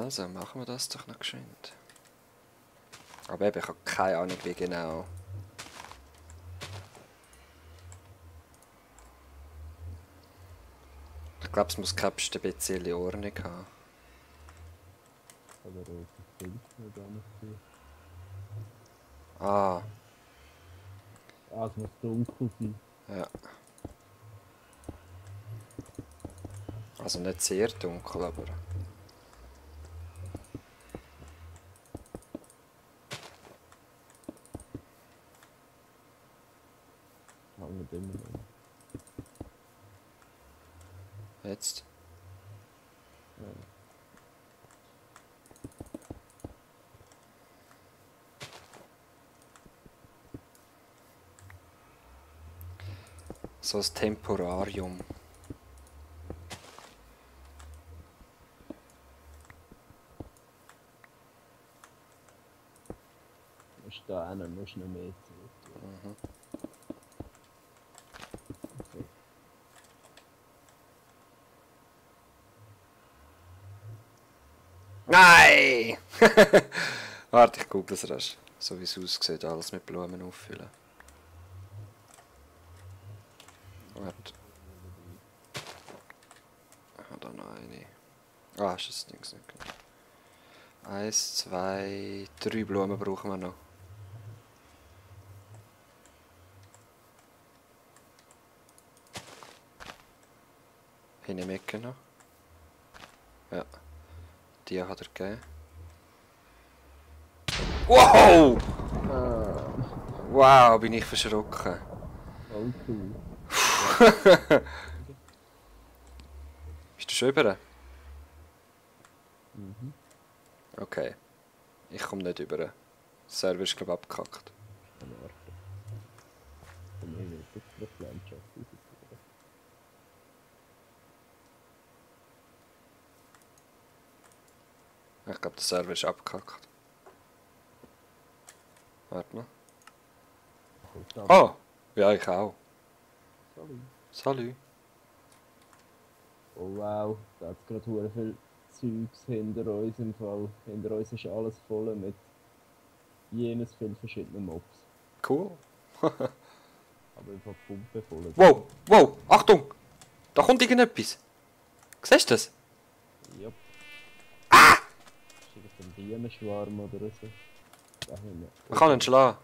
Also, machen wir das doch noch geschwind. Aber eben, ich habe keine Ahnung, wie genau. Ich glaube, es muss selbst ein bisschen Ordnung haben. Oder rote Filz nicht anziehen. Ah, Ah, es muss dunkel sein. ja. Also nicht sehr dunkel, aber... Hängt immer noch. Jetzt. Ja. So ein Temporarium. Musst da hin, musst noch mehr zurück. Mhm. So. Nein! Warte, ich google es rasch. So wie es aussieht, alles mit Blumen auffüllen. Warte. Ich habe da noch eine. Ah, ist das Ding nicht genau. 1, 2, 3 Blumen brauchen wir noch. Hinten im Ecke noch. Ja. Die hat er gegeben. Wow! Wow, bin ich verschrocken. Oh cool. Bist du schon über? Mhm. Okay. Ich komme nicht über. Der Server ist, glaube ich, abgekackt. Dann warte. Dann nehmen wir jetzt die Landschaft rausführen. Ich glaube, der Server ist abgekackt. Warte mal. Oh! Ja, ich auch. Sorry. Salut. Oh wow, da hat es gerade hure viel Zeugs hinter uns im Fall. Hinter uns ist alles voll mit jenes viel verschiedenen Mobs. Cool. Aber einfach Pumpe voll. Wow! Wow! Achtung! Da kommt irgendetwas. Siehst du das? Ja. Ah! Ist ein Bienenschwarm oder so. Da hinten. Man kann ihn schlagen.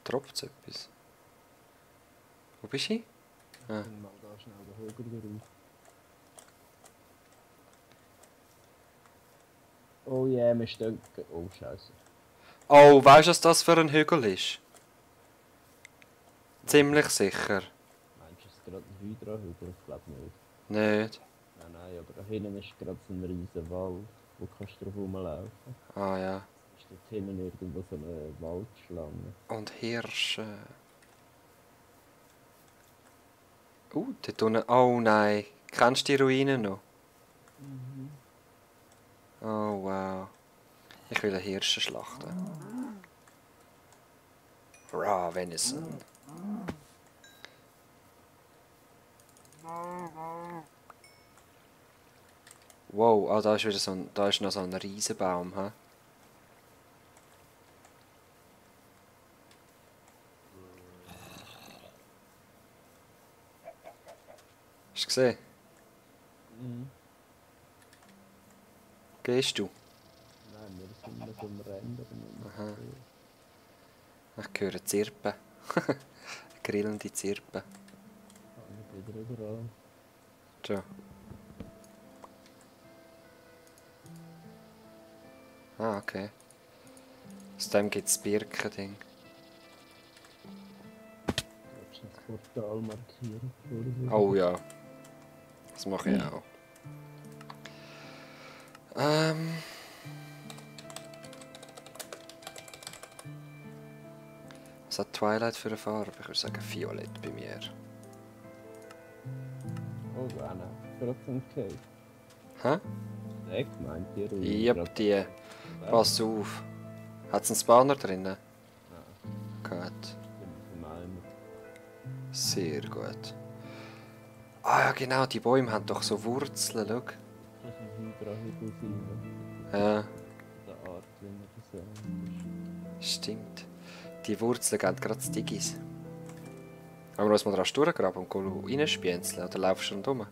Tropft etwas? Wo bist du? Ah. Ich mal da schnell den Hügel drauf. Oh yeah, wir stehen. Oh scheiße. Oh, weißt du, was das für ein Hügel ist? Ziemlich sicher. Meinst du, es ist gerade ein Hydra-Hügel? Ich glaube nicht. Nicht. Nein, aber da hinten ist gerade so ein riesen Wald, wo kannst du drauf rumlaufen. Ah ja. Ist dort hinten irgendwo so eine Waldschlange. Und Hirsche. Dort unten. Oh nein. Kennst du die Ruinen noch? Mhm. Oh wow. Ich will einen Hirsche schlachten. Raw Venison. Wow, ah, da ist wieder so ein, da ist noch so ein Riesenbaum, hä? Hast du gesehen? Mhm. Gehst du? Nein, wir sind noch so am Rändern. Aha. Ich höre Zirpen. Grillende Zirpen. Hängt wieder überall. Tja. Ah, okay. Aus dem gibt es Birkending. Willst du das Portal markieren? Oh ja. Das mache ich auch. Was hat Twilight für eine Farbe? Ich würde sagen Violett bei mir. Oh, nein. Gerade so ein Cave. Hä? Ich meint die Ruine. Yep, die. Pass auf. Hat es einen Spawner drinnen? Nein, Gut. ich bin auf dem Eimer. Sehr gut. Ah ja genau, die Bäume haben doch so Wurzeln, schau. Das ist ein Hydrahügel sein, Ja, der Art, wie man das sagt. stimmt. Die Wurzeln geben gerade die Diggis. Aber muss man da durchgraben und reinspienzeln oder laufst du rundherum?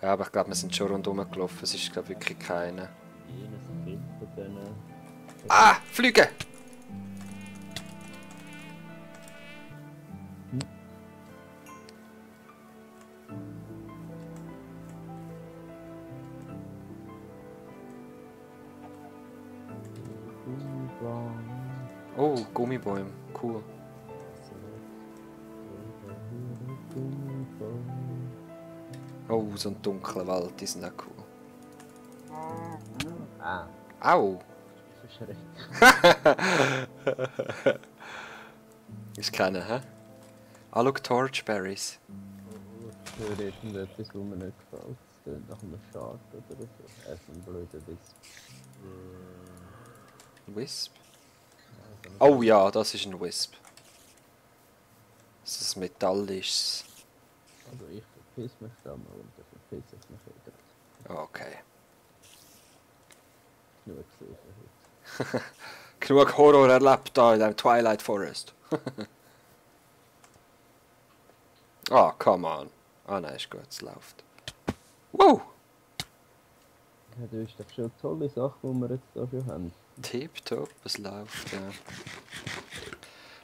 Ja, aber ich glaube, wir sind schon rundherum gelaufen. Es ist glaube wirklich keiner. Jenes Kind von denen. Ah! Fliegen! Oh, Gummibäume. Cool. Oh, so ein dunkler Wald, die sind auch cool. Ah, Au! verschreckt. Ist keiner, hä? Ah, schau, Torchberries. Ich höre irgendetwas, was mir nicht gefällt. Es klingt nach einem Schad oder so. Er ist ein blöder Witz. Wisp? Oh ja, das ist ein Wisp. Das ist metallisches. Also ich verpiss mich da mal und dann verpiss ich mich wieder. Okay. Genug gesehen für heute. Genug Horror erlebt da in dem Twilight Forest. Ah, come on. Ah nein, ist gut, es läuft. Wow! Ja, du hast doch schon tolle Sachen, die wir jetzt da schon haben. Tipptopp, es läuft, ja. Wir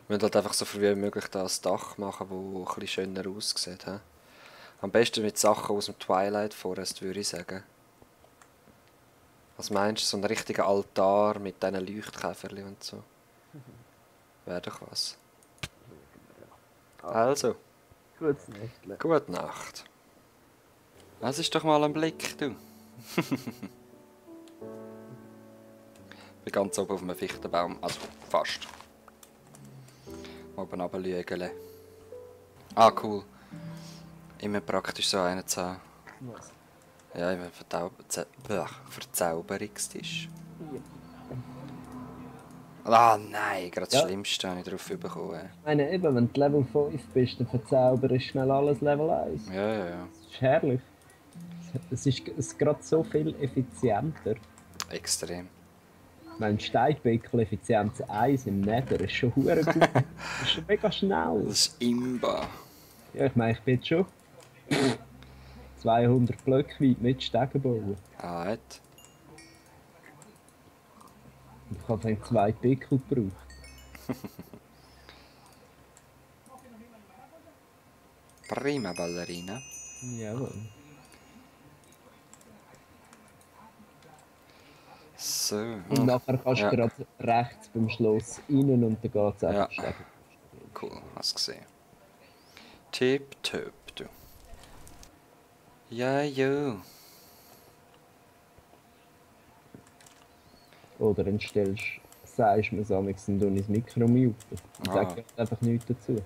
müssen halt einfach so viel wie möglich das Dach machen, das ein bisschen schöner aussieht. He? Am besten mit Sachen aus dem Twilight Forest, würde ich sagen. Was meinst du, so ein richtiger Altar mit diesen Leuchtkäferchen und so? Wäre doch was. Also, Gutes Nächtle. gute Nacht. Das ist doch mal ein Blick, du. Ich bin ganz oben auf einem Fichtenbaum, also fast. Oben runterlügeln. Ah, cool. Immer praktisch so einen zu haben. Was? Ja, immer Verzauberungstisch. Ah nein, gerade das Ja. Schlimmste habe ich drauf bekommen. Ich meine, eben, wenn du Level 5 bist, dann verzauberst du schnell alles Level 1. Ja, ja, ja. Das ist herrlich. Es ist gerade so viel effizienter. Extrem. Mein Steinpickel Effizienz 1 im Nether ist schon hure gut. Das ist schon mega schnell. Das ist Imba. Ja, ich meine, ich bin jetzt schon 200 Blöcke weit mit Stegen bauen. Halt. Und ich habe dann 2 Pickel gebraucht. Prima Ballerina. Jawohl. So. Und nachher kannst Ja. du gerade rechts beim Schloss rein und dann geht es Ja. einfach Stegen. Cool, hast gesehen. Tipptopp, du. Ja, jo. Oder dann sagst du mir es amigs und ins Mikro muten. Und Ah. sag einfach nichts dazu.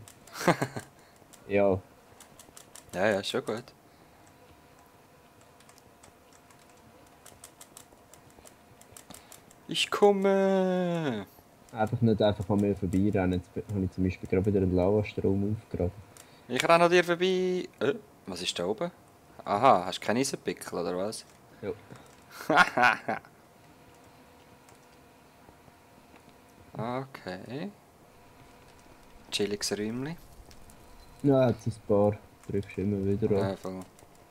Ja, Ja, ja, schon gut. Ich komme. einfach nicht einfach an mir vorbeirennen. Jetzt habe ich zum Beispiel gerade wieder einen Lavastrom aufgeraten. Ich renne an dir vorbei. Was ist da oben? Aha, hast du keinen Eisenpickel oder was? Ja. Okay. Chilliges Räumchen. Ja, jetzt ein paar triffst du immer wieder an. Ja, voll.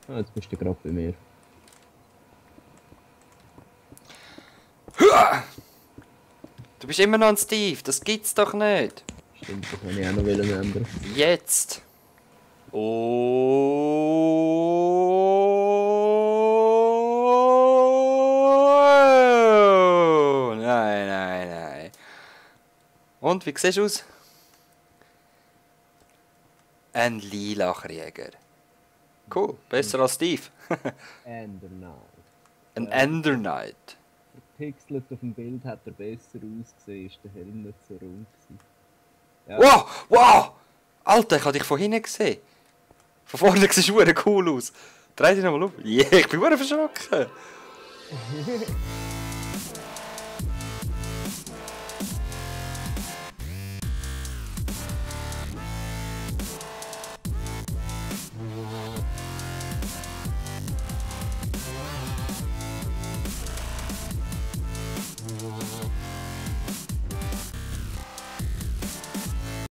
Ah, jetzt bist du gerade bei mir. Du bist immer noch ein Steve, das gibt's doch nicht. Stimmt, das wollte ich auch noch ändern. Jetzt. Oh. Nein, nein, nein. Und, wie siehst du aus? Ein lila Krieger. Cool, besser als Steve. Ender Knight. Ein Ender Knight. Pixelt auf dem Bild hat er besser ausgesehen, ist der Helm nicht so rund gewesen. Ja. Wow, wow! Alter, ich habe dich von hinten gesehen. Von vorne siehst du cool aus. Dreh dich nochmal um. Yeah, ich bin verdammt verschrocken.